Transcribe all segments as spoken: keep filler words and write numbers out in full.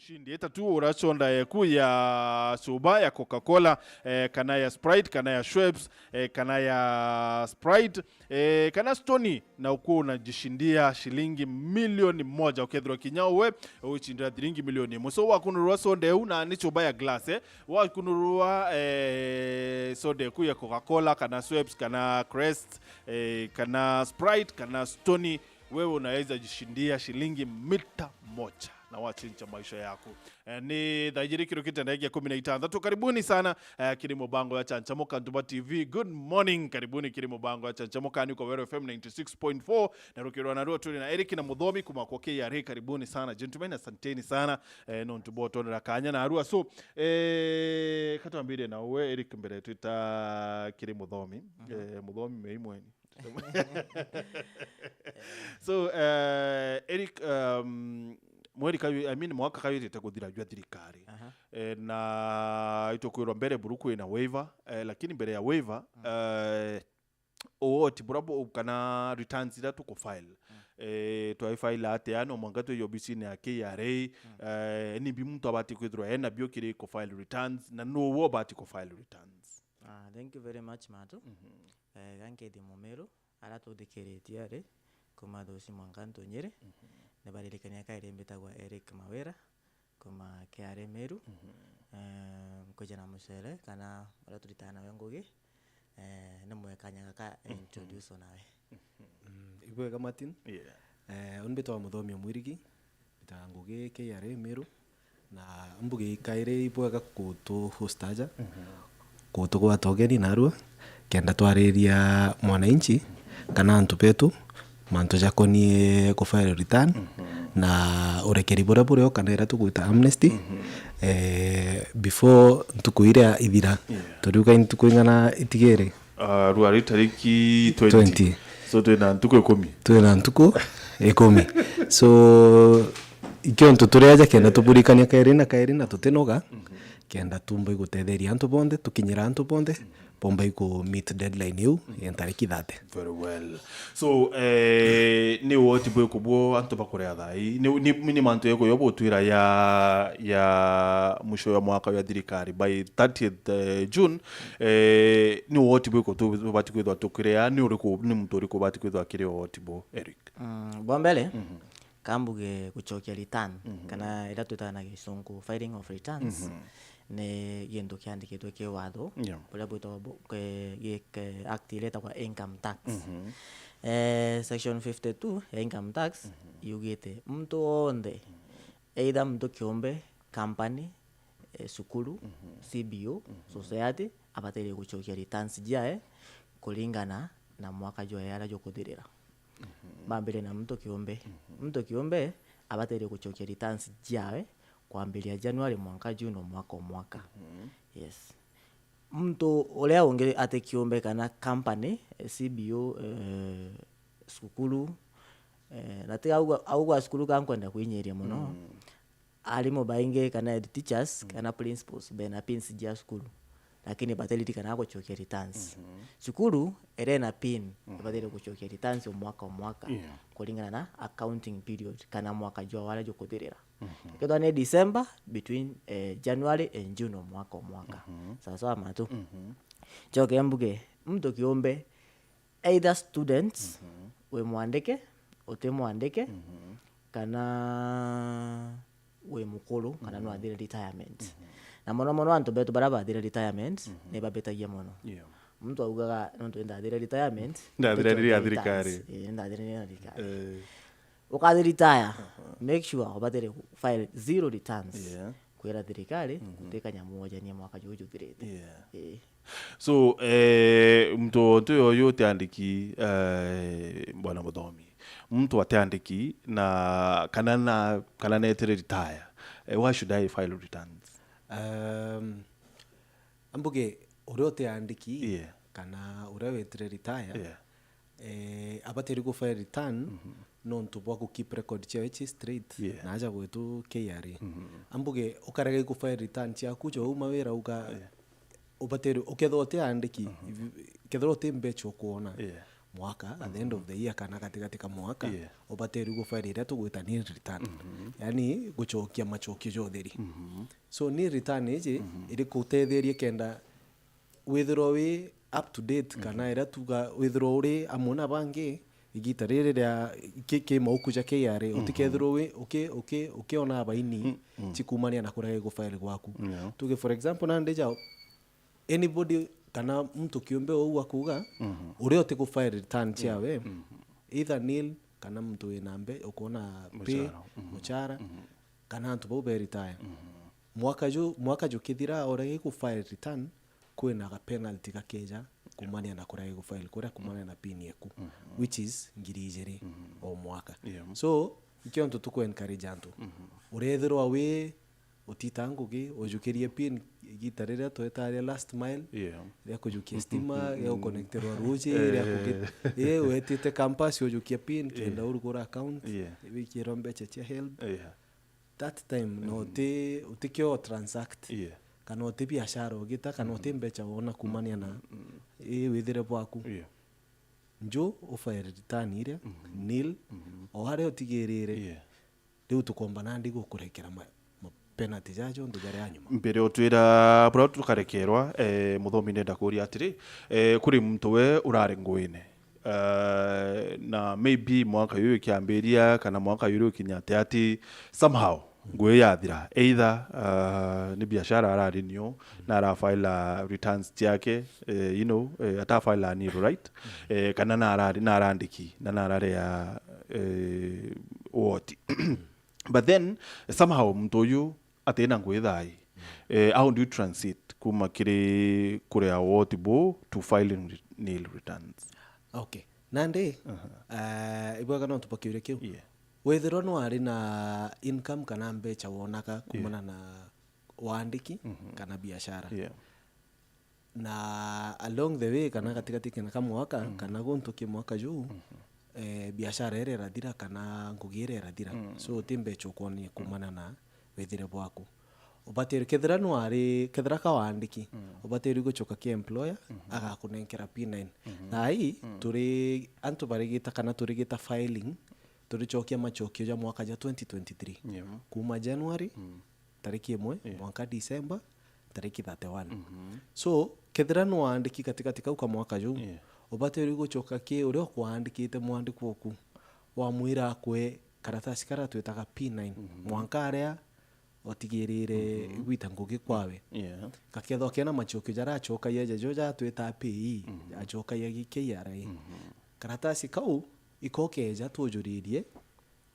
Shindi ita tu ura soda yeku ya chuba ya Coca-Cola, eh, kana ya Sprite, kana ya Schweppes, eh, kana ya Sprite, eh, kana Stoney, na ukuwa unajishindia shilingi milioni moja. Ukethirwa kinya uwe, uichindira shilingi milioni imwe. So, wakunurwa soda eu, na ni chuba ya glass, eh, wakunurwa, eh, soda eku ya Coca-Cola, kana Schweppes, kana Crest, eh, kana Sprite, kana Stoney, wewe unaweza jishindia shilingi mita moja na wachinja maisha yako. Eh, ni thaa ijiri kirukite ndagika ikumi na itantatu. Karibuni sana, eh, kiri mubango ya Chanchamuka Ntuba T V. Good morning. Karibuni kiri mubango ya Chanchamuka ni kwa Weru F M ninety six point four. Na rukirwa na ruo turi na Eric na Muthomi kuma kwa K R A. Karibuni sana, gentlemen. Asanteni sana, eh, nontu bwa twonera kanya na arua. So, eh, katwambire na uwe, Eric, mbere twita kiri Muthomi. Mhm. Eh, Muthomi mei mweni. So, eh, Eric, um, mweri kayu, I mean, mwaka kayurite kuthira jwa thirikari. Aha. Eh, na itukwirwa mbere buru kwina waiver, eh, lakini mbere ya waiver, mm, eh, uoti bura bu-, kana returns iria tukufile. Mm. Eh, twaifile atia? No mwanka twi obisine ya K R A, mm, eh, ni bi muntu abati kwithirwa ena bio kiri kufile returns, na no wo abati kufile returns? Ah, thank you very much, Matu. Mhm. Eh, gankethie Mumiru, ara tuthikiritie ari, kuma Thuci mwanka Ntunyiri. Mhm. Ni baririkania kairi mbitagwa Eric Mawira, kuma K R A Meru. Mhm. Eh, nkwija na mucere, kana uria turitaga nawe ngugi, eh, ni mwekanya gaka, mhm, introduce nawe. Mm, ibwega Martin. Yeah. Eh, uni mbitagwa Muthomi Omwirigi, mbitaga ngugi K R A Meru, na mbuge kairi ibwega kutu host aja, mhm, kutugwata ugeni narua, kenda twariria mwananchi kana antu betu mantu jakonie ku file return, mhm, na urekeri buria burio kana iria tugwita amnesty, mhm, eh, before ntuku iria ithira. Yeah. Turiuga i ntuku ing'ana itigere? Ah, rua ri tariki twenty. Twenty. So, twina ntuku ikumi. Twina ntuku ikumi. So, ikio ntu turi aja kenda, eh, tuburikania kairi na kairi na tutinoga, mhm, kenda tumba igutetheria antu bonthe, tukinyira antu bonthe, mhm, bomba iku meet deadline iu, mhm, ya ntariki thirty. Very well. So, eh, ni woti bwiku bwo antu bakurea thaa ii? Ni, ni, ni mantu yeku yo butwira ya, ya mwisho ya mwaka ya thirikari by thirtieth, eh, June? Eh, ni woti bwiku tu-, tubati kwithwa tukirea? Ni uriku, ni muntu uriku ubati kwithwa akirea woti bo, Eric? Mm, bwa mbere, mhm, kambuge gucokia return, mhm, kana iria twitaga na gisungu filing of returns, mhm, ni gintu kiandikitwe ki watho, yeah, buria bwitagwa bu-, ke-, gi-, ke-, act iria itagwa income tax. Mhm. Eh, section fifty-two ya income tax, mhm, yugite muntu wonthe, either muntu kiumbe, company, eh, cukuru, mhm, C B O, mhm, society, abataire gucokia returns ciae kuringana na mwaka jwae aria jukuthirira. Mhm. Bambire na muntu kiumbe. Mhm. Muntu kiumbe abataire gucokia returns ciawe kwambiria January mwanka June o mwaka o mwaka. Mhm. Yes. Muntu uria ungi ati kiumbe kana company, eh, C B O, eh, cukuru, eh, na tiga au gwa, au gwa cukuru ka nkwenda kwinyiria mono. Mm. Arimu baingi kana head teachers, mm, kana principals bena pins cia cukuru, lakini batiririkana gucokia returns. Mhm. Cukuru iri na pin, mhm, ibataire gucokia returns o mwaka o mwaka, yeah, kuringana na accounting period kana mwaka jwa waria jukuthirira. Mhm. Kethwa ni December, between, eh, January and June o mwaka o mwaka. Mhm. Sawa sawa, Matu? Mhm. Ncoke mbuge, muntu kiumbe, either students, mhm, wi mwandike, uti mwandike, mhm, kana wi mukuru, kana, mhm, nwathire retirement. Mhm. Na mono mono antu betu baria bathire retirement, mhm, ni babitagia mono. Yeah. Muntu augaga, "Nontu ndathire retirement, ndathire nticokia riria returns." Thirikari. Ii, ndathire riria thirikari. Eh. Ukathi retire, aha, make sure ubatire file zero returns. Yeah. Kwira thirikari, mhm, guti kanyamu wojanie mwaka juju juthirite. Yeah. Ii. So, eh, muntu, muntu uyu utiandiki, eh, Bwana Muthomi, muntu atiandiki na kana na, kana netire retire, eh, why should I file returns? Um, ambuge uria utiandiki, yeah, kana uria wetire retire, yeah, eh, abatiri ku file return, mhm, nontu bwa ku keep record ciawe ci straight, yeah, na aja gwetu K R A. Mhm. Ambuge ukarega ku file return ciaku, jo uma wira uga, yeah, ubatiri, ukethwa utiandiki, mhm, if you, kethwa uti mbecha ukuona, yeah, mwaka, at the end of the year, kana katigati ka mwaka, Yeah. ubateru gufile iria tugwita nil return. Mhm. Yani, gucokia macokio ja utheri. Mhm. So, nil return iji Mhm. iri gutetheria kenda withirwa wi up to date, Mhm. kana iria tuga withirwa uri amwe na bangi, igita riri ria ki, ki mauku ja K R A, Mhm. utikethirwa wi, uki, uki, ukiona baini Mm, mm. cikumania na kuria gigufile gwaku. Yeah. Tuge, for example, nandi ja anybody kana muntu kiumbe uu akuga, Mhm. uria utigufile return ciawe, Mhm. either nil kana muntu wina mbe, ukona pay, Muchara. Mhm. muchara, Mhm. kana antu bau be retire. Mhm. Mwaka ju, mwaka jukithira, uria gigufile return, kwina ga penalty gakeja kumania na kuria gigufile kuria, kumania na pin yeku, Mhm. which is ngiri ijiri Mhm. o mwaka. Yeah. So, ikio ntu tuku encourage antu. Mhm. Urethirwa wi utita ngugi, ujukirie pin igita riria twetaria last mile, Yeah. ria kujukia stima, ria guconnecterwa ruji, ria kugi-, Eh. eh, wetite campus ujukia pin, kenda Yeah. urugura account, Yeah. wikirwa mbecha cia help. Yeah. That time, no Mhm. uti, utikio transact, Yeah. kana uti biashara ugita, kana Mhm. uti mbecha wona kumania na, Mm, mm, mm. ii withire bwaku. Yeah. Nju, ufile return iria, Mhm. nil, Mhm. o aria utigirire. Yeah. Riu tukomba nandi gukurekera ma, ma penalty jajo ntu jaria nyuma. Mbere utwira buria tukarekerwa, eh, muthomi nenda kuria atiri, eh, kuri muntu we urari nguine, eh, na maybe mwaka uyu ukiambiria kana mwaka uyu ukinya ati ati somehow ngui yathira, either, eh, ni biashara arari nio, na arafile returns ciake, eh, you know, eh, atafile nil, right? Eh, kana narari, narandiki, na nararea, eh, woti. But then, somehow, muntu uyu atina ngui thai. Eh, how do you transit kuma kiri kuria woti bu to filing re-, nil returns? Okay. Nandi, Aha. eh, ibwega no tubakiure kiu. Yeah. Wethirwa no ari na income kana mbecha wonaga Yeah. kumana na waandiki Mhm. kana biashara. Yeah. Na along the way, kana Mm. gatigati kena ka mwaka, Mm. kana guntu ki mwaka juu, Mhm. eh, biashara iria irathira, kana ngugi iria irathira. Mm. So, uti mbecha ukwonia Mm. kumana na withire bwaku. Ubatiri, kethira nwari, kethira ka waandiki, Mm. ubatiri gucoka ki employer, Mhm. agakunenkera P nine. Mhm. Thaa ii, Mm. turi antu barigita kana turigita filing, turicokia macokio ja mwaka ja twenty twenty-three. Yeah. Kuma January, Mm. tariki imwe Yeah. mwanka December, tariki thirty-one. Mhm. So, kethira nwaandiki katikati kau ka mwaka juu, Yeah. ubatiri gucoka ki uria ukwaandikite mwandiko uku, wamwira akwe karatasi karia twitaga P nine, Mhm. mwanka aria utigirire Mhm. gwita ngugi kwawe. Yeah. Gakethwa kena macokio jaria acokagia jajo jatwita P E, Mhm. acokagia gi K R A. Mhm. Karatasi kau iko keja tujuririe,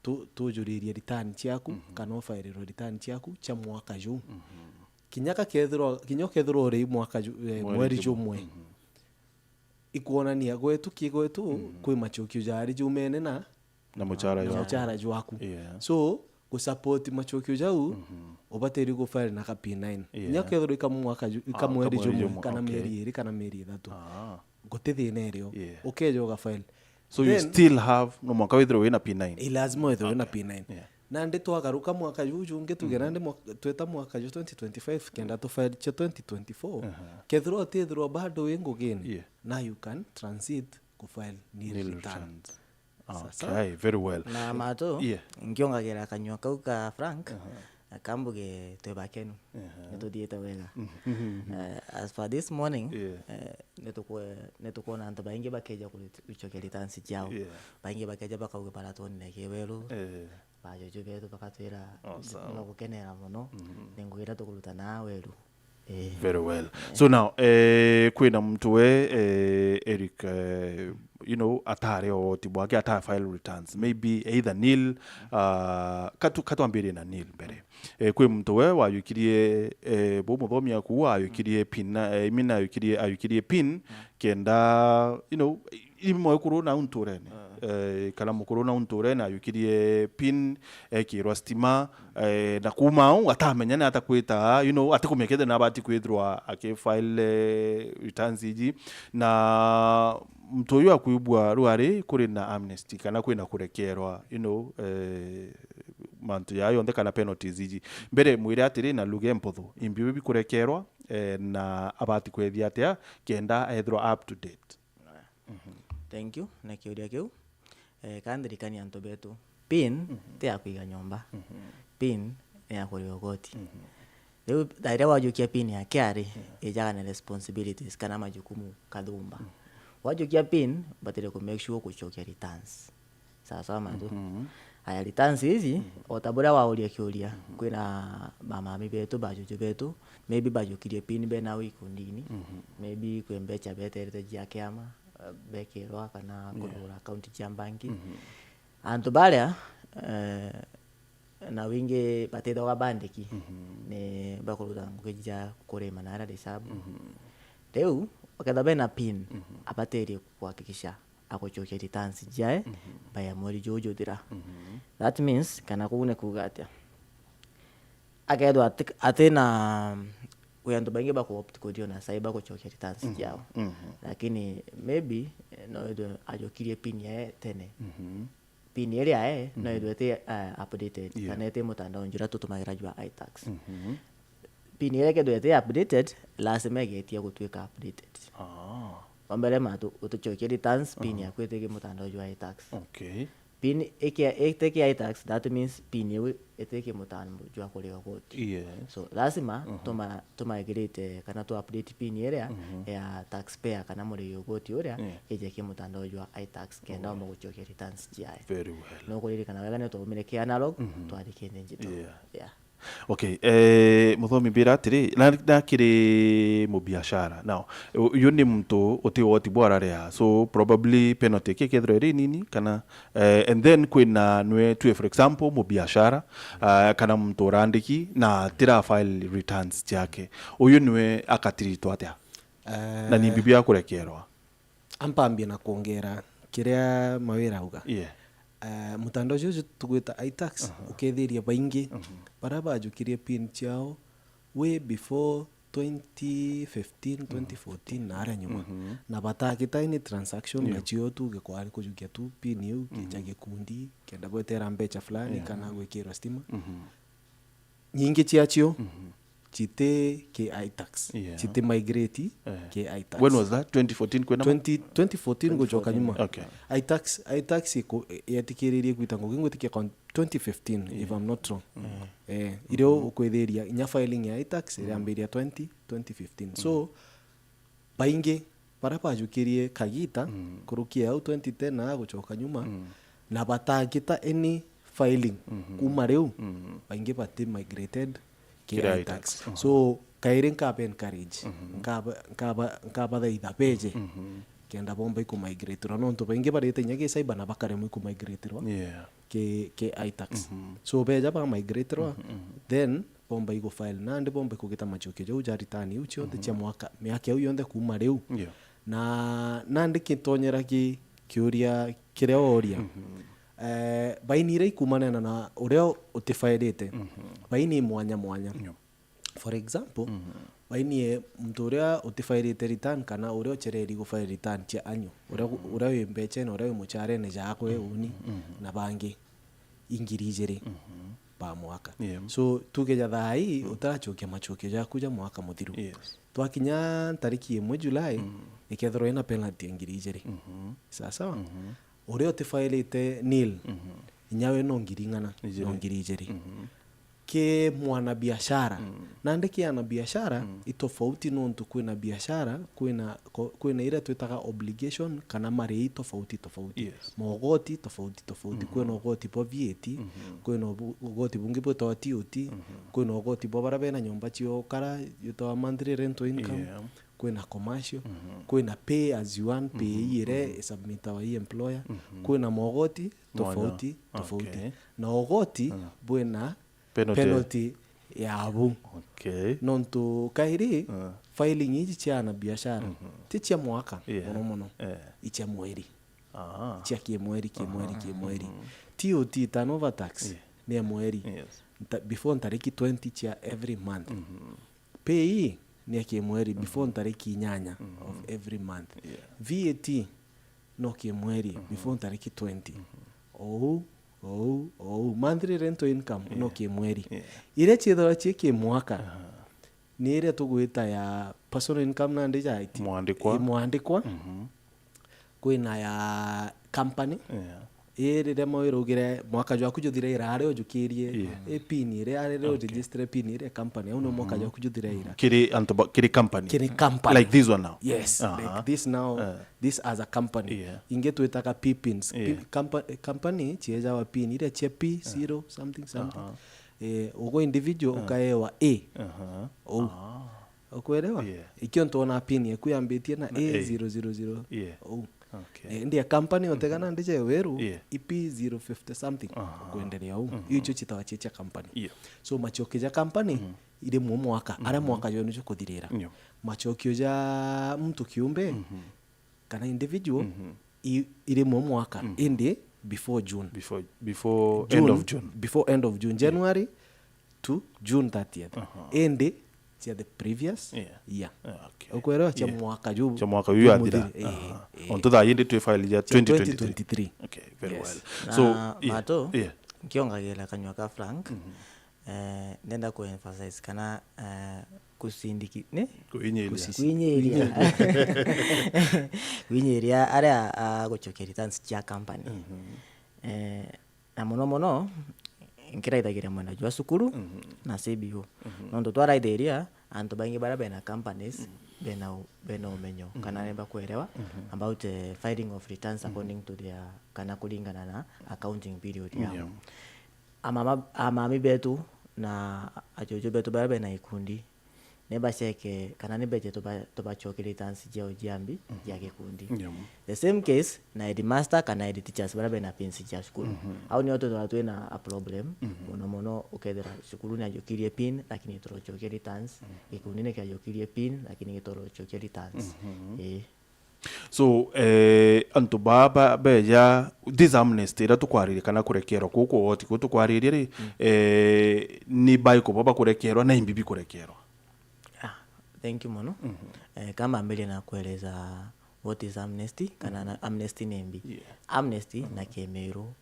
tu-, tujuririe return ciaku, Mhm. kana ufairerwe return ciaku cia mwaka juu. Mhm. Kinya kakethirwa, kinya ukethirwa uri mwaka ju-, eh, Mweri mweri jumwe. jumwe. Mhm. Ikwonania gwetu ki gwetu, Mhm. kwi macokio jari jumene na Na muchara na jwaku. muchara jwaku. Yeah. So, gusupport macokio jau, Mhm. ubatiri gufile na ka P nine. Yeah. Kinya ukethirwa ika mwaka ju-, ika Ah, mweri ka mweri jumwe, jumwe, kana okay. mieri iri, kana mieri ithatu. Ah. Guti thina irio. Yeah. Ukeja ugafile. So you Then still have, no mwanka withirwe wina P nine? I lazima withirwe wina Okay. P nine. Yeah. Nandi twagaruka mwaka juu jungi, tuge Mhm. nandi mwaka, tweta mwaka juu twenty twenty-five, kenda tufile cia twenty twenty-four. Aha. Kethirwa utithirwa bado wi ngugini, Yeah. now you can transit kufile nil Nil return. returns. Sasa. Okay, very well. Na mato, Yeah. nkiongagira kanyua kau ka Frank, Aha. akambuge twi bakenu. Aha. Nituthiite wega. Mhm. Eh, as for this morning, Yeah. eh, nitukwe-, nitukwona antu baingi bakeja kuri-, gucokia returns ciao. Yeah. Baingi bakeja bakauga baratwonire ki weru. Eh. Bajuju betu bakatwira, Oh, sawa. nibagukenera muno. Mhm. Ni ngugi iria tukuruta na weru. Eh. Very well. Eh. So now, eh, kwina muntu we, eh, Eric, eh, you know, atari o woti bwake, ata file returns. Maybe either nil, ah, katu-, katwambirie na nil mbere. Eh, kwi muntu we wayukirie, eh, bu muthomi aku ayukirie pin, na, eh, I mean, ayukirie, ayukirie pin, Mm. kenda, you know, i mwekuru na unturene. Mm. Eh, kana mukuru na unturene ayukirie pin, ekirwa stima, eh, na kuma au atamenya ni atakwita, you know, atikumenya kethira nabati kwithirwa akifile, eh, returns iji. Na muntu uyu akwibua rwari kuri na amnesty, kana kwina kurekerwa, you know, eh, mantu ya yonthe kana penalties iji. Mbere mwire atiri na lugha empothu, imbi bikurekerwa, eh, na abati kwethia atia kenda ethirwa up to date. Mhm. Thank you na kiuria kiu. Eh, ka ndirikanie antu betu, pin ti ya kwiga nyomba. Pin ni ya kuriga ugoti. Riu thaa iria wajukia pin ya K R A, ijaga na responsibilities kana majukumu kathumba. Wajukia pin, batire ku make sure kucokia returns. Sawa sawa, matu. Aya, returns ici, o ta buria wauria kiuria, kwina bamami betu, bajuju betu, maybe bajukirie pin bena wi ikundini, maybe kwi mbecha beterete jia kiama, eh, bekirwa kana kurugura account jia banki. Antu baria, eh, na wingi batithagwa bandiki, ni bakuruta ngugi jia kurima na aria risabu. Riu, bakethirwa bena pin, abatirie kuhakikisha agucokia returns jiae by ya mweri juju juthira. That means, kana kuu ni kuuga atia? Akethirwa ati-, atina, kwi antu baingi baku opt kuthithia na cyber gucokia returns jiao. Lakini maybe, eh, no ethirwe ajukirie pin yae tene. Pin iria yae no ethirwe iti, eh, updated, kana iti mutandao juria tutumagira jwa iTax. Pin iria ikethirwa iti updated, lazima igetia gutuika updated. Ah. Wa mbere, matu, uticokie returns, pin yaku itiki mutandao jwa iTax. Okay. Pin ikia-, itiki iTax, that means pin iu itiki mutandao jwa kuriga ugoti. Yes. So, lazima tuma-, tumigrate kana tu update pin iria ya taxpayer kana murigi ugoti uria ije ki mutandao jwa iTax kenda omba gucokia returns jiae. Very well. No kuririkana wega ni twaumire ki analog, twathi ki digital. Yeah. Yeah. Okay, eh, muthomi, mbira atiri, na, na kiri mubiashara. Now, u-, uyu ni muntu uti woti bwararea, so probably penalty yake ikethirwa iri nini, kana, eh, and then kwina nwe tue, for example, mubiashara, ah, kana muntu urandiki na tira file returns ciake. Uyu niwe akatiritwa atia? Na ni mbibi akurekerwa? Ampambie na kwongera kiria Mawira auga. Yeah. Eh, mutandao ucio, ucio tugwita iTax, ukethiria baingi baria bajukirie pin ciao way before twenty fifteen, twenty fourteen na aria nyuma. Na batakita any transaction nacio, tuge kwari kujukia tu pin iu kija gikundi, kenda bwetera mbecha fulani kana gwikirwa stima. Nyingi ciacio citi ki iTax, citi migrate ki iTax. When was that? Twenty fourteen kwina? Twenty, twenty fourteen gucoka nyuma. Okay. iTax, iTax iku-, yetikiririe gwita ngugi ngwitikia kwa twenty fifteen, if I'm not wrong. Eh, irio ukwithiria inya filing ya iTax iriambiria twenty, twenty fifteen. So, baingi baria bajukirie kagita, kurukia au twenty ten na gucoka nyuma, na batagita any filing kuma riu, baingi bati migrated ki iTax. So, kairi nkaba encourage, nkaba, nkaba, nkabathaitha beje, kenda bomba iku migrate ra, nontu baingi barite inya ki cyber na bakaremwa iku migrate rwa. Yeah. ki, ki iTax. So, beja ba migrate rwa, then bomba igu file nandi, bomba ikugita machokio jau ja return iu cionthe cia mwaka, miaka iu yonthe kuma riu. Yeah. Na nandi kitonyera ki, kiuria kiria woria. Eh, baini iria ikumanena na uria utifairite, baini mwanya mwanya. Yeah. For example, baini e muntu uria utifairite return kana uria ucereri gufaira return cia annual, uria, uria wi mbechene, uria wi mucharene jakwe uni na bangi, i ngiri ijiri pa mwaka. Yeah. So, tuge ja thaa ii utarachokia machokio jaku ja mwaka muthiru. Yes. Twakinya ntariki imwe July, ikethirwa ina penalty ya ngiri ijiri. Sawa sawa? Uria utifairite nil, inya we no ngiri ing'ana, no ngiri ijiri. Ki mwana biashara. Nandi ki ana biashara, i tofauti nontu kwina biashara, kwina ko-, kwina iria twitaga obligation kana marii tofauti tofauti. Yes. Mogoti tofauti tofauti. Kwina ugoti bwa V A T, kwina ubu-, ugoti bungi bwitawa T O T, kwina ugoti bwa baria bena nyomba cia ukara, yitawa monthly rental income, yeah, kwina commercial, kwina pay as you earn, pay iria isubmitawa i employer, kwina mogoti tofauti tofauti. Okay. Na ugoti bwina penalty. Penalty ya abu. Okay. Nontu kairi, filing iji cia ana biashara, ti cia mwaka, yeah, mono mono. Eh. I cia mweri. Ah. Cia kimweri, kimweri, kimweri. T O T, turnover tax, yeah, ni ya mweri. Yes. Nta-, before ntariki twenty cia every month. Pay ni ya kimweri, before ntariki inyanya of every month. Yeah. V A T no kimweri, before ntariki twenty. Ou, ou, ou. Monthly rental income no kimweri. Yeah. Iria ciithagwa cii kimwaka, ni iria tugwita ya personal income nandi ja iti-, mwandikwa. I mwandikwa. kwina ya company. Yeah. Ii riria mawira ugire mwaka jwaku juthira ira aria ujukirie. Yeah. I pin iria aria uregister pin iria company, au ni mwaka jwaku juthira ira. Kiri antu ba, kiri company. Kiri company. Like this one now? Yes, aha, like this now, eh, this as a company. Yeah. Ingi twitaga P pins. Yeah. P, compa-, company ciejawa pin iria cia P zero something something. Aha. Eh, ugo individual ukaewa A. Aha. Ou. Ah. Ukwerewa? Yeah. Ikio ntwona pin yaku yambitie na A zero zero zero. Yeah. Ou. Okay. Eh, ndi ya company utegana ndi je weru, yeah, I P zero fifty something. Aha. Kwenderea ou. Mhm. Iu icio citawa cia company. Yeah. So machoke ja company, mhm, iri mwo mwaka, aria, mhm, mwaka jwenu jukuthirira. Yeah. Machokio ja muntu kiumbe, mhm, kana individual, mhm, i-, iri mwo mwaka, mhm, indi before June. Before, before June, end of June. Before end of June, yeah, January to June thirtieth. Aha. Indi cia the previous, yeah, year. Yeah, okay. Ukwerewa cia, yeah, mwaka ju, cia mwaka ju ju yathira. Muthiri. Eh, aha, eh. Ontu thaa indi twi file ja cia twenty twenty-three. Twenty twenty-three. Okay, very, yes, well. So, na yeah, Mato, yeah, nkiongagira kanyua ka Frank, mhm, eh, ndenda ku emphasize kana, eh, kusindiki-, ni? Kuinyiria. Kusi-, kuinyiria. Kuinyiria aria, ah, gucokia returns cia company. Mhm. Eh, na mono mono, nkiraithagiria mwena jwa cukuru, mhm, na C B O. Mhm. Nontu twaraithiria antu baingi baria bena companies, mhm, bena u-, bena umenyo, mhm, kana ni bakwerewa, mhm, about, eh, filing of returns, mhm, according to their, kana kuringana na accounting period yao. Yeah. Amama, amami betu na ajuju betu baria bena ikundi, ni baceke kana ni beje tuba-, tubacokerie returns ciao cia mbi, mhm, cia gikundi. Yeah. The same case na headmaster kana head teachers baria bena pins cia cukuru. Mhm. Au nio twithagwa twina a problem, mhm, mono mono ukethira cukuru ni ajukirie pin lakini turocokia returns, mhm, gikundi ni kiajukirie pin lakini giturocokia returns. Mhm. Ii. So, eh, antu baa ba-, beja, this amnesty iria tukwariria kana kurekerwa kuu kwa woti kuu tukwariria ri, mm, eh, ni baikuba bakurekerwa na imbi bikurekerwa? Ah, thank you mono. Mhm. Eh, kamba mbirie na kueleza what is amnesty, kana, mhm, na amnesty ni mbi. Yeah. Amnesty, mhm, na Kimiru,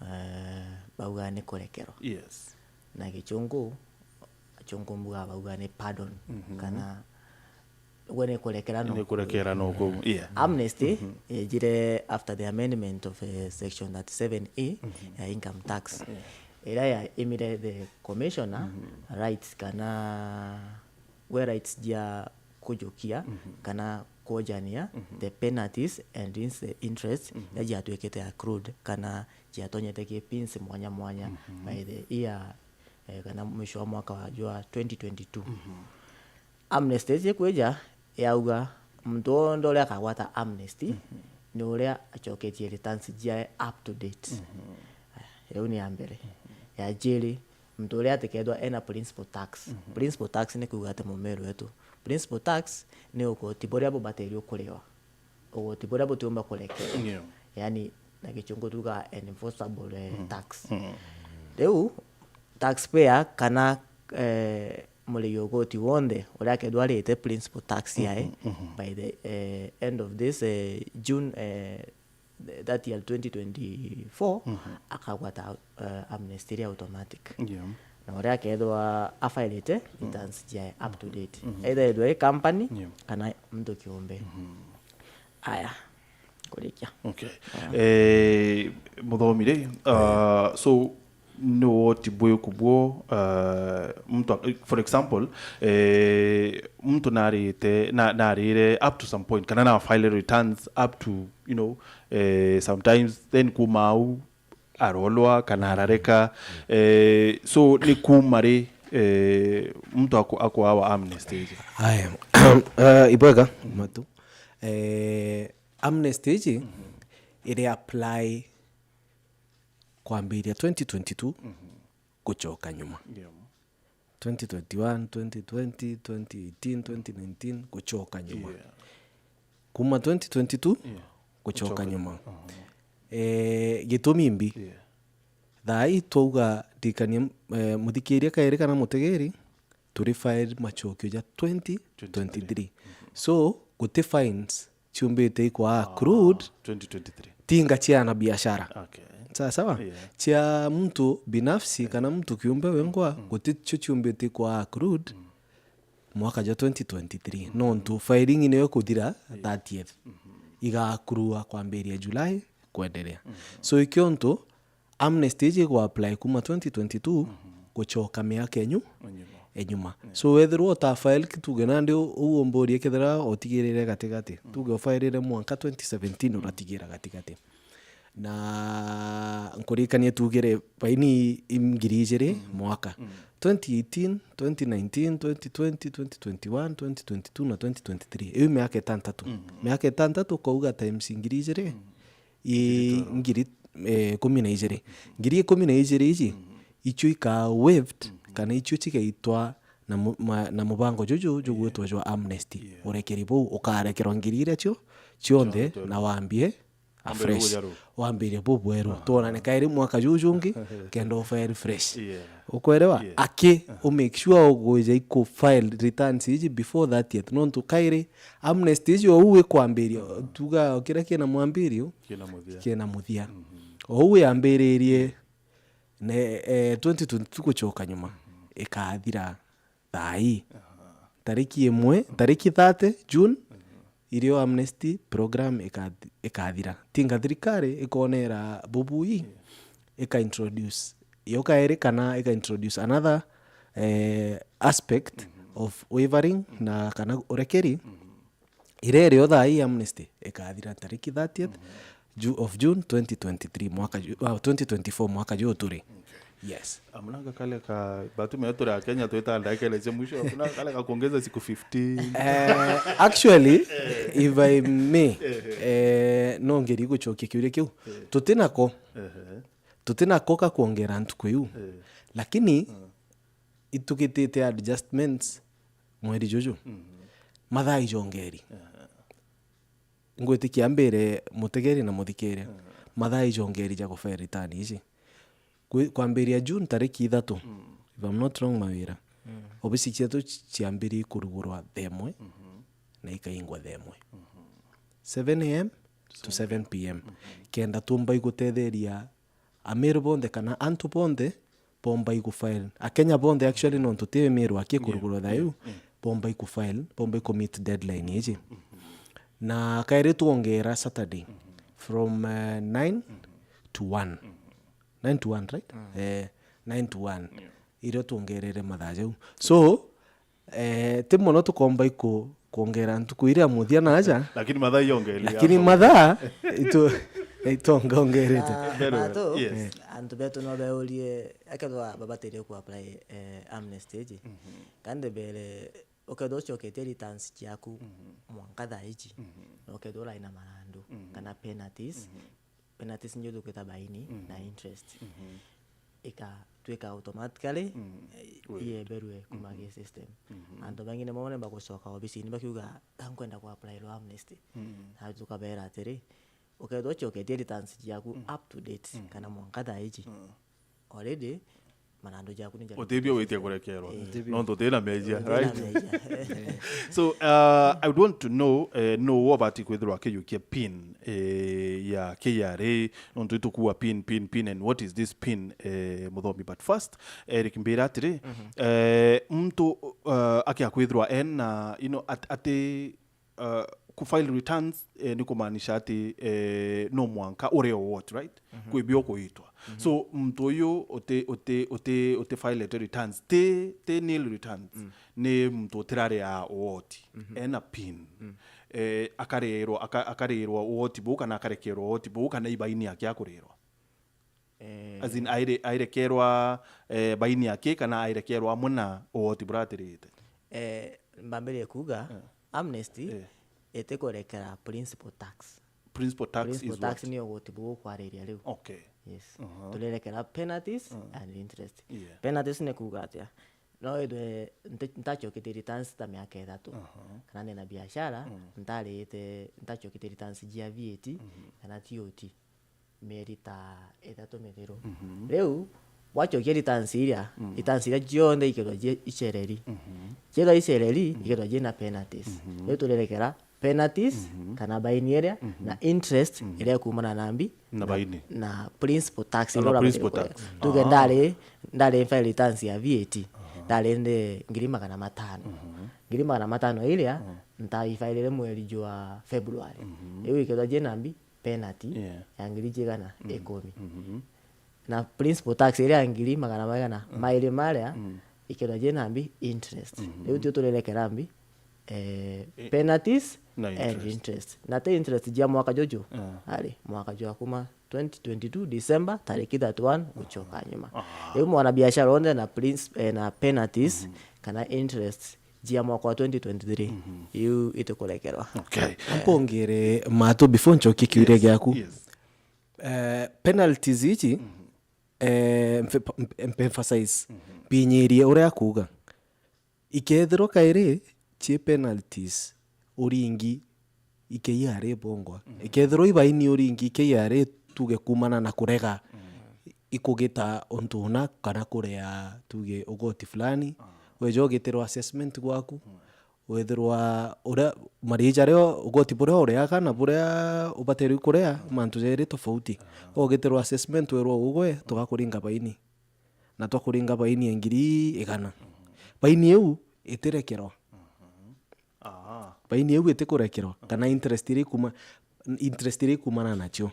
eh, bauga ni kurekerwa. Yes. Na Gichungu, Achungu mbuga bauga ni pardon, mhm, kana uguo ni kurekera no. Ni kurekera no kuu, yeah. Amnesty, mhm, yejire after the amendment of, eh, section thirty-seven A, mhm, ya income tax. Yeah. Iria yaimire the commissioner, mhm, rights kana we rights cia kujukia, mhm, kana kwojania, mhm, the penalties and ins-, interest, mhm, iria ciatwikite accrued kana ciatonyete ki pins mwanya mwanya, mhm, by the year, eh, kana mwisho wa mwaka wa jwa twenty twenty-two. Mhm. Amnesty ici ikwija, yauga muntu wonthe uria akagwata amnesty, mhm, ni uria acoketie returns ciae up to date. Mhm. Aya, iu ni ya mbere. Mhm. Ya jiri, muntu uria atikethwa ena principal tax. Mhm. Principal tax ni kuuga ati mumeru wetu. Principal tax ni ugoti buria bubatairwe kuriwa. Ugoti buria butiumba kurekerwa. Yeah. Yani, na Gichungu tuga enforceable, eh, mm, tax. Mm. Riu, taxpayer kana, eh, murigi ugoti wonthe uria akethwa arite principal tax yae, mhm, mhm, by the, eh, end of this, eh, June, eh, that year twenty twenty-four, mhm, akagwata, eh, amnesty iria automatic. Yeah. Na uria akethwa afailite, mm, returns ciae up to date. Mhm. Either ethwe i company, yeah, kana muntu kiumbe. Mhm. Aya, kurikia. Okay. Aya. Eh, muthomi ri, uh, so, ni woti bwiku bwo, uh, muntu ak-, for example, eh, muntu narite, na, narire up to some point, kana na file returns up to, you know, eh, sometimes, then kuma au arolwa kana arareka. Eh, so, ni kuma ri, eh, muntu aku-, akuawa amnesty iji? Aya. Eh, ibwega, matu. Eh, amnesty iji, mhm, iri apply kwambiria twenty twenty-two, mhm, gucoka nyuma. Yeah. Twenty twenty-one, twenty twenty, twenty eighteen, twenty nineteen, gucoka nyuma. Yeah. Kuma twenty twenty-two, yeah, gucoka, gucoka nyuma. Aha. Eh, gitumi mbi. Yeah. Thaa ii twauga, ndirikania, eh, muthikiria kairi kana mutegeri, turi file machokio ja twenty twenty-three. Twenty-three. Mhm. So, guti fines ciumbite ikwaa accrued, twenty twenty-three. Tinga cia ana biashara. Okay. Sawa sawa? Yeah. Cia muntu binafsi, yeah, kana muntu kiumbe wengwa, mm, guti cio ciumbite ikwaa accrued, mm, mwaka jwa twenty twenty-three. Mm. Nontu filing niyo ikuthira, yeah, thirtieth. Mm-hmm. igakurua kwambiria July kwenderea. So ikio ntu amnesty iji igwa apply kuma twenty twenty-two gucoka miaka enyu enyuma. So wethirwa uta file ki tuge nandi u- uu umburie kethira utigirire gatigati. Tuge ufairire mwanka twenty seventeen uratigira gatigati. Na nkurikanie tugire baini i ngiri ijiri mwaka. Twenty eighteen, twenty nineteen, twenty twenty, twenty twenty-one, twenty twenty-two na twenty twenty-three. Iu miaka itantatu. Miaka itantatu ukauga times ngiri ijiri i ngiri, eh, ikumi na ijiri. Ngiri ikumi na ijiri iji, icio ikaa waived, kana icio cigaitwa na mu-, ma-, na mubango juju jugwitwa jwa amnesty. Urekeri buu ukarekerwa ngiri iria cio cionthe na wambie afresh. Wambirie bubweru. Twonane kairi mwaka juju jungi, kenda ufairi fresh. Ukwerewa? Aki, u make sure ugwija iku file returns iji before thirtieth. Nontu kairi amnesty iji ou ikwambiria, tuga kiria kina mwambirio, kina muthia. Ou yambiririe ne, eh, twenty twenty-two gucoka nyuma, ikathira thaa ii. Tariki imwe, tariki thirty June, irio amnesty program ikathi-, ikathira. Tinga thirikari ikonera bubui, ika introduce yo kairi kana ika introduce another, eh, aspect of wavering na kana urekeri. Iria irio thaa ii amnesty ikathira tariki thirtieth Ju-, of June twenty twenty-three, mwaka ju-, ah, twenty twenty-four, mwaka juu turi. Yes. Amnanga kale ka, batu me turi a Kenya twita ndagikene cia mwisho, kuna kale ka kuongeza siku fifteen. Eh, actually, if I may, eh, no ngeri gucokia kiuria kiu. Tutinako. Tutinako ka kuongera ntuku iu. Lakini, itugitite adjustments mweri juju. Mathaa ijongeri. Ngwitikia mbire mutegeri na muthikire. Mathaa ijongeri ja gufile return iji. Kwi-, kwambiria June tariki ithatu, if I'm not wrong, Mawira, obisi cietu ci-, ciambirie kurugurwa thaa imwe na ikaingwa thaa imwe. Seven a m to seven p m. Kenda tumba igutetheria Ameru bonthe kana antu bonthe bomba igu file. Akenya bonthe actually, nontu ti Meru aki kurugurwa thaa iu, bomba igu file, bomba iku meet deadline iji. Na kairi twongera Saturday from, eh, nine to one. Nine to one, right? Eh, nine to one. Irio twongerere mathaa jau. So, eh, ti mono tukomba iku-, kuongera ntuku iria muthia na aja. Lakini mathaa iyongeria. Lakini mathaa itu-, itongongerete. Na Very well. Batu, yes. Antu betu no beurie, akethwa babatirie ku apply, eh, amnesty iji. Kandi mbere, ukethwa ucoketie returns ciaku mwanka thaa iji, na ukethwa urai na marandu, kana penalties, penalties njo tukwita baini na interest. Ika, twika automatically, eh, iemberwe kuma gi system. Antu bangi nimo baremba gucoka obisini bakiuga, "Ka nkwenda ku apply rwa amnesty." Na tukabera atiri, "Ukethwa ucoketie returns ciaku up to date, kana mwanka thaa iji, already marandu jaku ni ja." Utibio witie kurekerwa. Eh. Nontu utina mejia, right? Utina mejia. So, uh, I would want to know, eh, no ubati kwithirwa akiyukia pin, eh, ya K R A, nontu itukua pin, pin, pin, and what is this pin, eh, muthomi? But first, Eric, mbira atiri, eh, muntu, uh, akia kwithirwa ena, you know, at-, ati, uh, ku file returns, eh, ni kumaanisha ati, eh, no mwanka uri o what, right? Kwi bio kuitwa. So, muntu uyu uti, uti, uti, uti filete returns, ti, ti nil returns, ni muntu utiraria ugoti. Ena pin. Eh, akarirwa, aka-, akarirwa ugoti buu, kana akarekerwa ugoti buu, kana ibaini yake akurirwa? Eh. As in, aire-, airekerwa, eh, baini yake, kana airekerwa amwe na ugoti buratirite? Eh, mbambirie kuuga, amnesty itikurekera principal tax. Principal tax is what? Principal tax ni ugoti buu ukwariria riu. Okay. Yes. Turirekera penalties and interest. Yeah. Penalties ni kuuga atia? No withwe nti-, ntacoketie returns ta miaka ithatu. Kana ndina biashara, ntarite, ntacoketie returns jia V A T kana T O T mieri ta ithatu mithiru. Riu, wacokia returns iria, returns iria cionthe ikethwa cie-, icereri. Ciethwa icereri, ikethwa ciina penalties. Riu turirekera penalties, kana baini iria, na interest iria ikumana na mbi, na baini, na principal tax iria urabatiria kuria. Tuge ndari, ndari file returns ya V A T, ndari ndi ngiri magana matano. ngiri magana matano iria, mm, ntaifairire mweri jwa February. Mhm. Iu ikethwa jina mbi, penalty, yeah, ya ngiri jigana, mm, ikumi. Mhm. Na principal tax iria ya ngiri magana maigana, mm, mairi maria, mm, ikethwa jina mbi, interest. Mhm. Riu tio turirekera mbi, eh, eh, penalties na and interest. Interest. Na ti interest jia mwaka juju. Ah. Ari, mwaka jwa kuma twenty twenty-two December, tariki thirty-one, gucoka nyuma. Ah. Riu mwanabiashara onthe na princ-, eh, na penalties, mhm, kana interest jia mwaka wa twenty twenty-three, mhm, iu itikurekerwa. Okay. Ampongere Matu, before nchokie kiuria, yes, giaku. Yes. Eh, penalties ici, mhm, eh, mpe-, mpe-, mpe-, emphasize, mhm, mpinyirie uria akuuga. Ikethirwa kairi, ci penalties, uringi, i K R A ibongwa. Mhm. Ikethirwa ibaini uringi, i K R A, tuge kumana na kurega, mhm, ikugita untu una kana kuria, tuge, ugoti fulani, ah, weja ugitirwa assessment gwaku, mm, withirwa uria, mariji jaria ugoti buria uriaga na buria ubatirwi kuria, mantu jairi tofauti. Ah. Ugitirwa assessment, wirwa ugwe, tugakuringa baini. Na twakuringa baini ya ngiri igana. Mhm. Baini iu itirekerwa. Mhm. Ah. Baini iu itikurekerwa, kana interest iria ikuma-, interest iria ikumana nacio.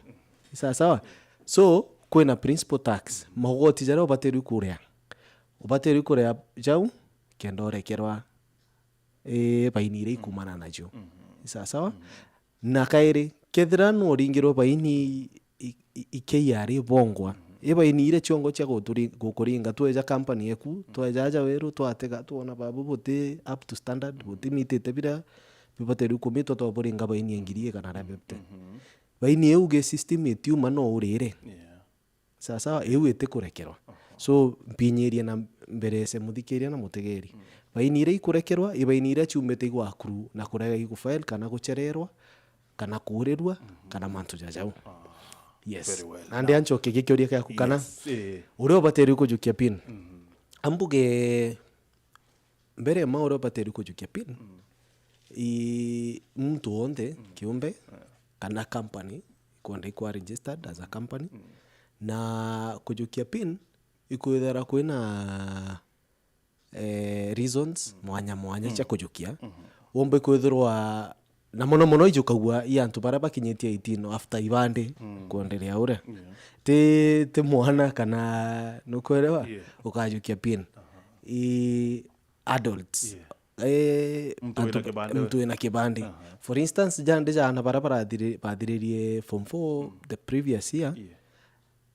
Sawa sawa? So, kwina principal tax, magoti jaria ubatirwi kuria. Ubatirwi kuria jau, kenda urekerwa, eh, baini iria ikumana nacio. Mhm. Sawa sawa? Mhm. Na kairi, kethira nuringirwe baini i, i, i K R A ibongwa, mhm, i baini iria ciongo cia guturi-, gukuringa, tweja company eku, mhm, tweja aja weru, twatega, twona babu buti up to standard, mhm, butimitite biria bibatirwi kumitwa, twaburinga baini ya ngiri igana ria fifty. Mhm. Baini iu gi system itiuma no urire. Yeah. Sawa sawa, iu itikurekerwa. Aha. So, mpinyirie na mbere ese muthikiria na mutegeri. Mm. Baini iria ikurekerwa, i baini iria ciumbite igwakuru na kurega igufile kana guchererwa, kana kuurirua, mhm, kana mantu jajau. Ah, yes. Very well. Nandi anchoke gikiuria giaku kana, yes, eh, uria ubatirwi kujukia pin. Mhm. Ambuge, mbere ma uria ubatirwi kujukia pin, mm, i muntu wonthe, mm, kiumbe, yeah, kana company, ikwenda ikwa registered as a company, mm, na kujukia pin, ikwithira kwina, eh, reasons, mm, mwanya mwanya, mm, cia kujukia. Mm-hmm. Womba ikwithirwa, na mono mono ijukagua i antu baria bakinyitie eighteen after ibandi, mm, kuendelea uria. Yeah. Ti, ti mwana kana, nukwelewa? Yeah. Ukajukia pin. Aha. I adults. Yeah. Eh, mtu wina antu, kibandi. Mtu wina kibandi. Aha. For instance, jandi jaana baria barathiri-, bathiririe form four, mm, the previous year, yeah,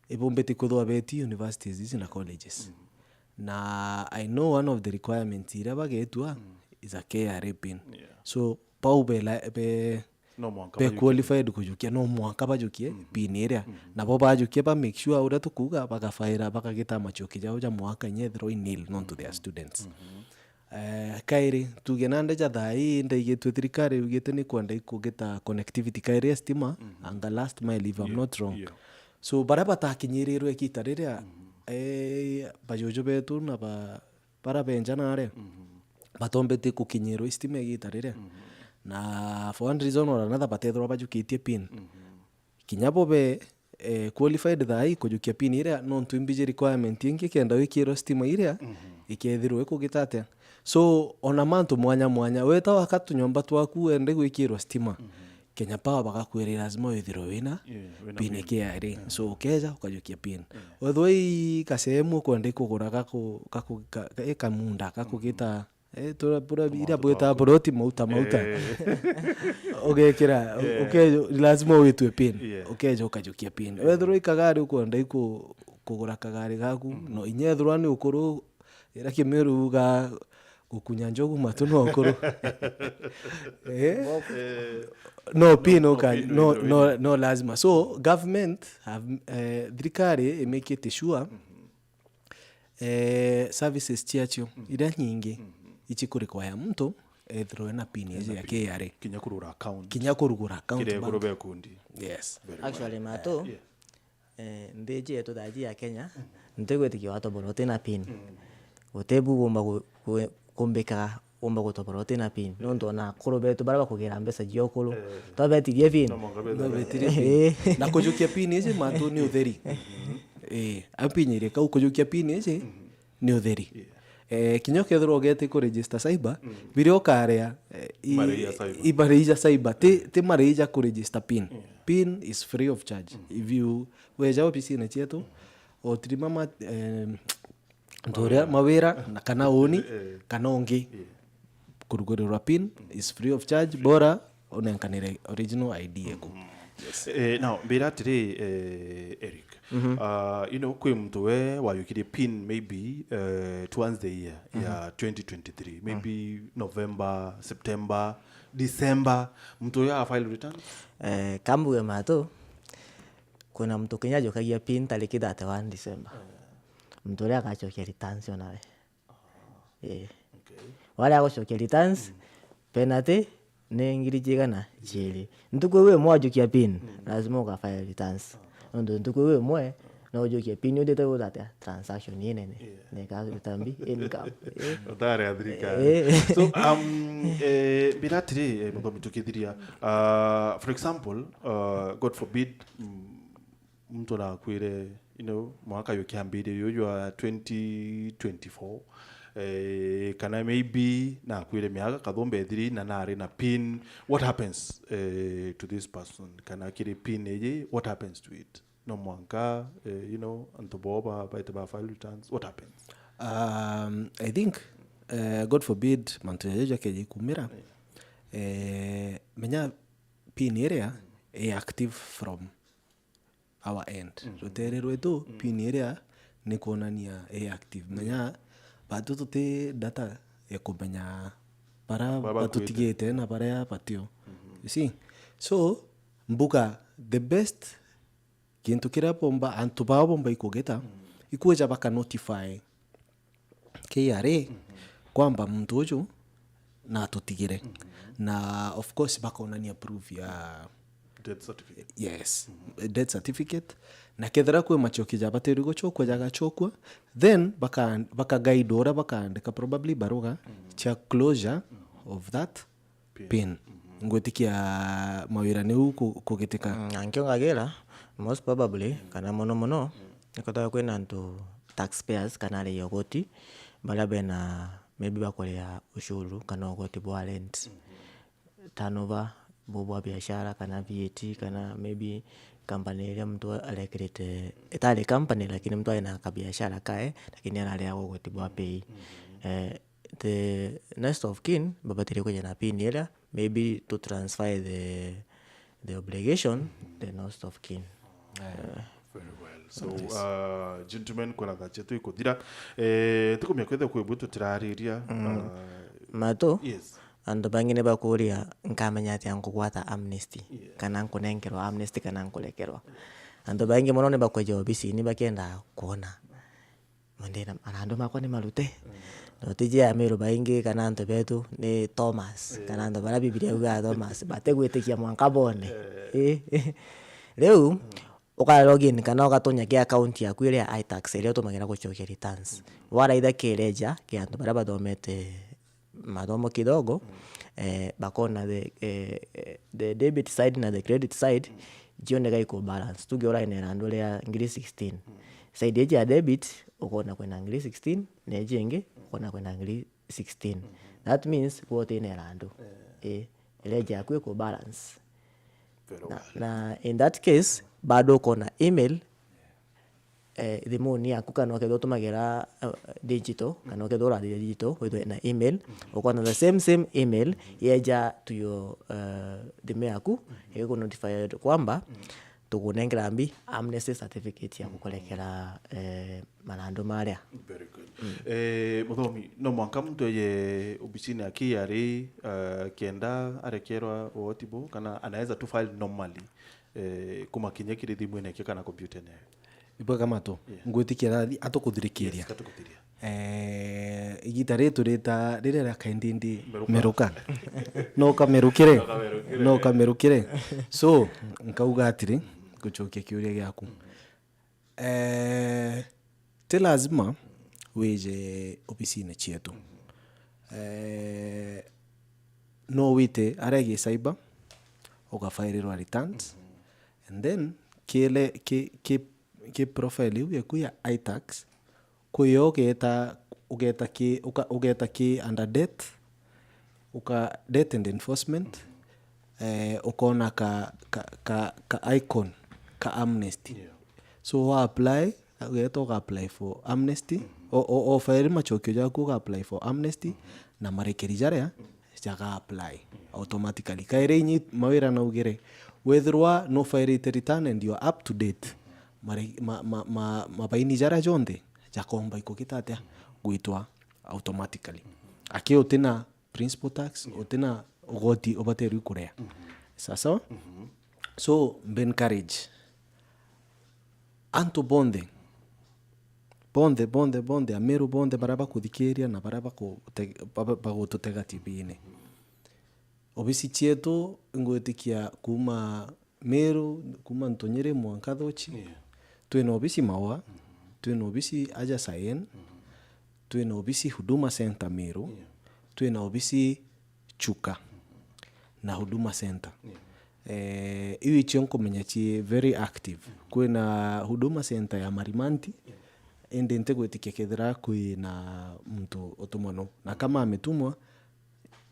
ibumbite kwithirwa beti universities ici na colleges. Mm. Na I know one of the requirements iria bagetua, mm, is a K R A pin. Yeah. So, bau bela-, be-, no mwanka be bajukie qualified kujukia, no mwanka bajukie, mhm, pin iria. Mhm. Nabo bajukia ba make sure uria tukuuga, bagafaira, bakagita machoki jao ja mwaka inya ethirwa i nil nontu they are, mhm, students. Mhm. Eh, kairi, tuge nande ja thaa ii ndaigitue thirikari yugite ni kwenda ikugita connectivity kairi ya stima, mhm, anga last mile if I'm, yeah, not wrong. Yeah. So, baria batakinyirirwe igita riria, mhm, eh, bajuju betu na ba-, baria benja naria, mhm, batombete kukinyirwa i stima igita riria. Mhm. Na for one reason or another, batethirwa bajukitie pin. Mhm. Kinya bo be, eh, qualified thaa ii kujukia pin iria, nontu imbiji requirement ingi kenda wikirwe stima iria, mhm, ikethirwa ikugita atia. So, ona mantu mwanya mwanya, weta waka tunyomba twaku wende gwikirwa stima, mhm, Kenya Power bagakwira lazima withirwe wina, yeah, wina pin pin. K R A. Yeah. So, ukeja, ukajukia pin. Yeah. Wethirwa i kasehemu ukwenda ikugura gaku-, gaku-, ka-, ka-, i kamunda, gakugita, mhm. Eh, tura-, bura-, tumantu ira bwita twaku. Buroti mauta, mauta. Eh. Ugekira, u-, yeah, ukeja, lazima witwe pin. Yeah. Ukeja ukajukia pin. Yeah. Wethirwa i kagari ukwenda iku-, kugura kagari gaku, mhm, no inya ethirwa ni ukuru, ira Kimiru uga gukunya njogu matu no ukuru. Eh? Eh, no pin no, no uka-, pin no, no, no, no lazima. So, government have, eh, thirikari imekite sure, mhm. Eh, services ciacio, mm, iria nyingi, mhm, ici kuri kwaya muntu ethirwe na pin iji ya K R A. Kinya kurugura account. Kinya kurugura account. Kiria bank. Iguru be kundi. Yes. Very well. Actually, Matu, yeah, eh, nthi iji yetu thaa iji ya Kenya, mm, ntigwitikia watobora uti na pin. Mm. Uti bu gumba gu-, gu-, kumbika umba gutobora uti na pin. Nontu ona akuru betu baria bakugira mbeca cia ukuru, eh, twabetirie pin. No mwanka bethire. Twabetirie pin. Eh. Na kujukia pin iji Matu ni utheri. Mhm. Eh, ampinyirie kau kujukia pin iji, mhm, ni utheri. Yeah. Eh, kinya ukethirwa ugeti ku register cyber, biria ukarea, eh, i- Marei ya cyber. I marei ja cyber, ti, ti marei ja ku register pin. Pin is free of charge. If you weja obisine cietu, otirima ma, eh, nturia mawira na kana uni, kana ungi, kurugurirwa pin is free of charge, bora unenkanire original I D yaku. Eh, now, mbira atiri, eh, Eric. Uh, you know, kwi muntu we wayukirie pin maybe, eh, towards the year ya twenty twenty-three, maybe November, September, December, muntu uyu a file returns? Eh, kambuge matu, kwina muntu kinya ajukagia pin tariki thirty-one December. Muntu uria agacokia returns onawe. Eh. Okay. Wale agucokia returns, penalty ni ngiri cigana? Ciiri. Ntuku iu imwe wajukia pin, lazima uka file returns. Nontu ntuku iu imwe no ujukie pin, uthite guthatia transaction inene. Yeah. Na ikaruta mbi income. Eh. Utari ya thirikari. Eh. So, um, eh, mbira atiri, eh, muthomi tukithiria, uh, for example, uh, God forbid, mm, muntu nakwire, you know, mwaka yu kiambiririe uyu wa twenty twenty-four, eh, kana maybe nakwire miaka kathumba ithiri na nari na pin, what happens, eh, to this person? Kana kiri pin iji, what happens to it? No mwanka, eh, you know, antu bo ba, baite ba file returns, what happens? Um, I think, eh, God forbid, mantu jaja jakeje kumira, eh, menya pin iria i active from our end. Rutere rwetu, pin iria ni kuonania i active. Menya, batu tuti data ya kumenya bara batutigite na baria batio. You see? So, mbuga the best, gintu kiria bomba, antu bao bomba ikugita, ikweja baka notify K R A kwamba muntu uju natutigire. Na of course bakonania proof ya death certificate. Yes, death certificate. Na kethira kwi macoki jabatiri gucokua, jagacokua, then baka, baka guide uria bakaandika probably baruga cia closure of that pin. Ngwitikia mawira niu ku-, kugitika. Mm, na nkiongagira, most probably, kana mono mono, nikwethagirwa kwina antu taxpayers kana arii a ugoti, baria bena maybe bakuria ushuru kana ugoti bwa rent, turnover, bu bwa biashara kana V A T, kana maybe company iria muntu arekirite, itari company lakini muntu ari na kabiashara kae, lakini arariaga ugoti bwa pay. Eh, the next of kin babatire kwija na pin iria, maybe to transfer the, the obligation, the next of kin. Eh. Very well. So, uh, gentlemen, kwona thaa cietu ikuthira. Eh, tukumia kwithirwa kwi bwitu turariria. Uh, Matu? Yes. Antu baingi ni bakuria, nkamenya atia nkugwata amnesty? Yes. Kana nkunenkerwa amnesty, kana nkurekerwa? Antu baingi mono ni bakweja obisini bakienda kwona. Mwendera, arandu makwa ni marute. Mm. No tiji ya Meru baingi kana antu betu ni Thomas, yeah, kana antu baria Bibilia yugaga Thomas, bategwitikia mwanka bone. Eh. Eh. Riu, mm, uka login kana ugatonya ki account yaku iria ya iTax iria utumagira gucokia returns. Mm. Waraitha ki ledger ki antu baria bathomete mathomo kidogo, mm, eh, bakona the, eh, eh, the debit side na the credit side, mm, cioneka iku balance. Tuge uraina irandu ria ngiri sixteen. Mm. Side iji ya debit, ukona kwina ngiri sixteen, na iji ingi, ukona kwina ngiri sixteen. Mm. That means, gwe utina irandu. Eh. Eh, ledger yaku iku balance. Very well. Na, na in that case, bado ukona email, eh, thimuni yaku, kana ukethirwa utumagira, eh, digital, kana ukethirwa urathithia digital, withwe na email, ukona the same, same email yeja to your, eh, thimu yaku, igiku notify kwamba tukunengera mbi amnesty certificate ya gukurekera, eh, marandu maria. Very good. Mm. Eh, muthomi, no mwanka muntu eje obisini ya K R A, eh, kenda arekerwa ugoti bu, kana anaweza tu file normally, eh, kuma kinya kiri thimwini yake kana kompyutene yawe? Ibwega Matu, yeah, ngwitikia athi-, atukuthirikiria. Yes, atukuthiria. Eh, igita riri turita riria ria kaindindi meruka. Meruka. No kamerukire. No kamerukire. No kamerukire. So, nkauga atiri, gucokia kiuria giaku. Eh, ti lazima wije obisini cietu. Eh, no wite aregie cyber, ugafairirwa returns, and then kile, ki, ki, ki profile iu yaku ya iTax, kwiyo ugeeta ugeta ki, uka-, ugeta ki under debt, uka debt and enforcement, eh, ukona ka, ka, ka, ka icon ka amnesty. Yeah. So wa apply, ugeta uga apply for amnesty, o, o, o file machokio jaku uga apply for amnesty, na marekeri jaria jaga apply automatically. Kairi inyi mawira naugire, wethirwa no file rate return and you are up to date, mare-, ma, ma, ma, mabaini jaria jonthe jakomba ikugita atia? Gwitwa automatically. Aki utina principal tax, utina ugoti ubaterwi kurea. Sawa sawa? So, mbe encourage antu bonthe, bonthe, bonthe, bonthe, Ameru bonthe baria bakuthikiria na baria bakute-, ba-, ba-, bagututega T V-ini. Obisi cietu, ngwitikia kuuma Meru, kuuma Ntunyiri mwanka Thuchi, yeah, twina obisi Maua, twina obisi aja Sayen, twina obisi Huduma Center Meru, yeah, twina obisi Chuka na Huduma Center. Yeah. Eh, iu icio nkumenya ci very active. Kwina Huduma Center ya Marimanti, yeah, indi ntigwitikia kethira kwina muntu utumwa no. Na kama ametumwa,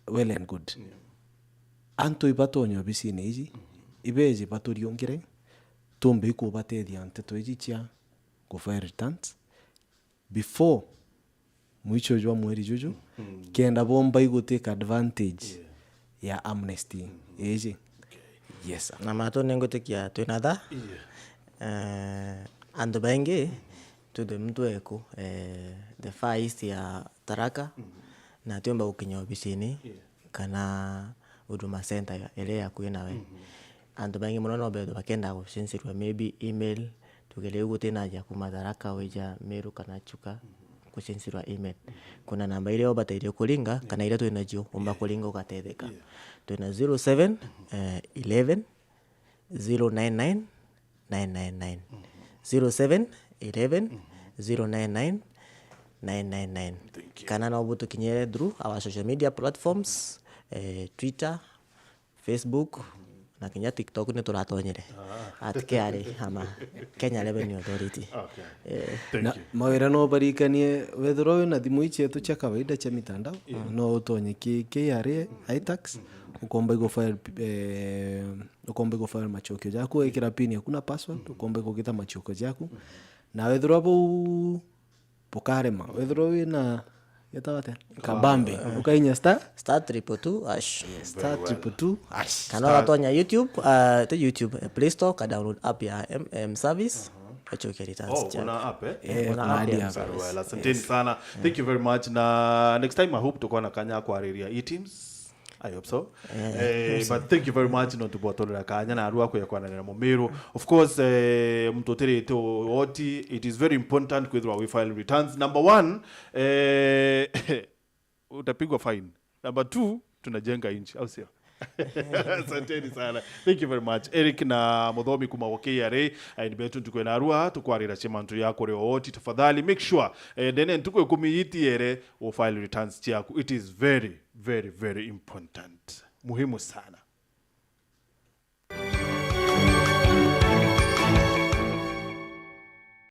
well and good. Yeah. Antu ibatonya obisine iji, ibeje baturiungire, tumbe ikubatethia nteto iji cia ku file returns before mwicho jwa mweri juju, kenda bomba igutake advantage ya amnesty iji. Yes, sir. Na matu ningwitikia twina tha. Eh, antu baingi, to the mtu eku, eh, the Far East ya Tharaka, na tiumba gukinya obisini kana Huduma Center iria iri akui nawe. Antu baingi mono no bethwe bakenda gucenjirua maybe email, tuge riu gutina aja kuma Tharaka wija Meru kana Chuka, gucenjirua email. Kuna namba iria ubatairie kuringa, kana iria twinacio umba kuringa ugatetheka. Twina zero seven, eh, eleven, zero nine nine, nine nine nine. Zero seven eleven, zero nine nine, nine nine nine. Thank you. Kana no butukinyire through our social media platforms, eh, Twitter, Facebook, na kinya TikTok ni turatonyire. At K R A ama Kenya Revenue Authority. Okay. Eh. Thank you. Na mawira no barikanie, wethirwa wina thimu ici cietu cia kawaida cia mitandao, no utonye ki K R A iTax, ukomba igo file, eh, ukomba igo file machokio jaku, wekira pin yaku na password, ukomba igugita machokio jaku. Na wethirwa buu bukarema, wethirwa wina, getawa atia? Kabambe. Ukainya star? Star triple two hash. Yes, star triple two hash. Kana ugatonya YouTube, uh, to YouTube, eh, Play Store, ka download app ya M M Service, uchoke returns. Oh, kuna app, eh? Eh, kuna app ya M Service. Very well. Asanteni sana. Thank you very much. Na next time, I hope tukaona kanya kwariria e-teams. I hope so. Eh, but thank you very much nontu bwatwonera kanya na arua kuya kwananira Mumiru. Of course, eh, mtu utirite oti, it is very important kwithirwa we file returns. Number one, eh, utapigwa fine. Number two, tunajenga nchi, au sio? Asanteni sana. Thank you very much. Eric na Muthomi kuma kwa K R A, aini betu ntuku ina arua, tukwarira cia mantu ya kuri oti. Tafadhali make sure, eh, ndene ntuku ikumi itiere, u file returns ciaku. It is very, very, very important. Muhimu sana.